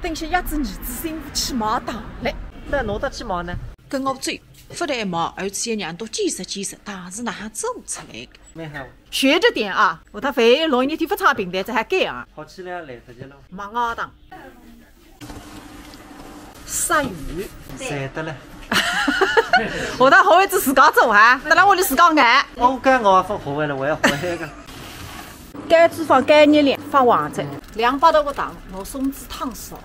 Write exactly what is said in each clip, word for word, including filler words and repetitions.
等歇约仔儿子新妇去买糖来。那侬搭去买呢？跟我走，勿但买，而且让侬见识见识，糖是哪能做出来的。蛮好。学着点啊，下趟万一弄一天勿唱评弹，再还改啊。好吃了，来得及了。买外糖。 杀鱼。赚得了。下趟好位子自家做哈，等辣屋里自家熬。我讲我也勿好会了，我要回来个。高脂肪、高热量，发黄哉。两百多个糖，拿松子烫熟。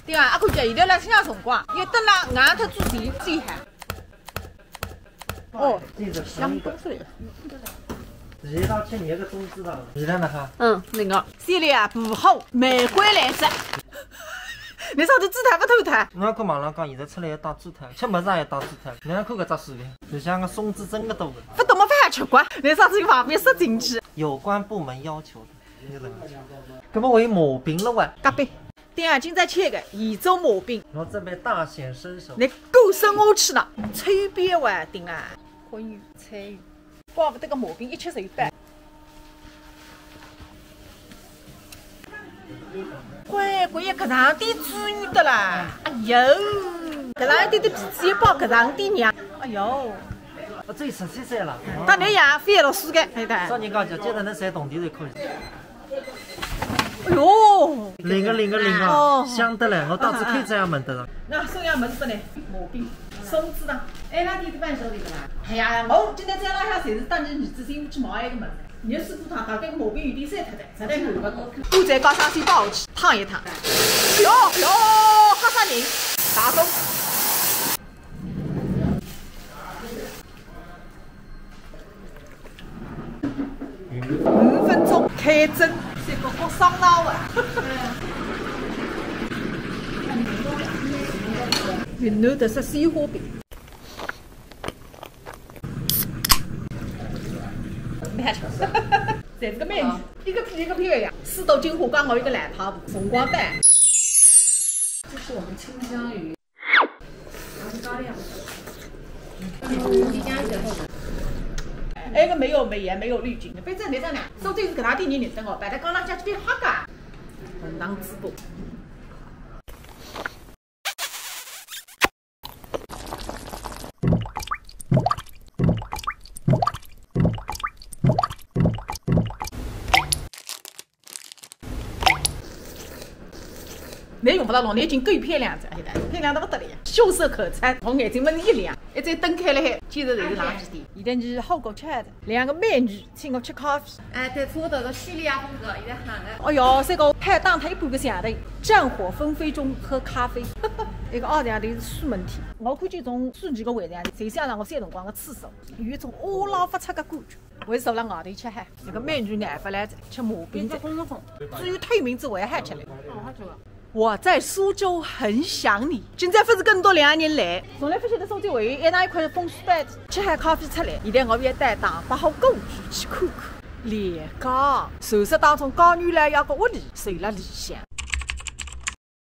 对啊，阿看见现在来新娘辰光，要等辣外头做事体哈。 哦，这个香多出来。一道吃你个中式的，你看那哈。嗯，那个。谢谢啊，不好，玫瑰来着。你上次紫菜不偷谈？我看网上讲，现在出来要打紫菜，吃么子也要打紫菜。你看看搿只水平，就像个松子真个多个。不懂么饭吃光，你上次就旁边塞进去。有关部门要求的，你怎么？搿么我有毛病了哇？咖啡。 对啊，今朝吃个现做毛饼。侬准备大显身手。侬够生我吃了，随便玩定啊。欢愉参与，怪不得个毛饼一吃就一半。乖乖呀，搿场店注意的啦！哎呦，搿场店的脾气一爆，搿场店娘，哎呦。啊，这十七岁了。大人呀，飞了四个，哎对。少年高脚，现在能赚铜钿就可以。 哎哟，灵个灵个灵个，哦香得来，我当时开这样门得了。那送样么子拨侬，毛饼，松子糖。哎，那你的伴手礼的啦？哎呀，我今朝早浪向侪是带着儿子新妇去买一个么子，热水补汤，大概毛饼有点酸脱的，实在是勿够。我再加上水包去烫一烫。哟哟，吓煞人，大松。 五分钟开蒸，这个好伤脑啊！云南特色鲜花饼。你看，这个面积，一个比一个漂亮，四道金花糕，我一个烂汤，凤凰蛋。这是我们清江鱼。 埃个没有美颜，没有滤镜，反正来讲呢，苏州是搿大点人认得我，摆在街浪向去变黑个，混账主播。 侬用勿着弄，侬已经够漂亮了，现在漂亮得不得了呀，秀色可餐，从眼睛门一亮，一盏灯开了海，简直就是垃圾店。现在是好过吃的，两个美女请我吃咖啡。哎，对，差不多是叙利亚风格，现在喊的。哎哟，这个太淡，它一半个响的，战火纷飞中喝咖啡。一个二两的是素问题，我估计从数据个位置啊，谁想让我小辰光个厕所，有一种乌拉发出个感觉。 我是坐辣外头吃海，那个美女眼勿来吃毛饼子，只有透明子我也喊吃了。我在苏州很想你，今朝勿是跟多两个人来，从来勿晓得苏州还有一大一块风水板吃海咖啡出来，现在我也带大把好过去去看看。连江，传说当中高原来有个屋里，睡了里向。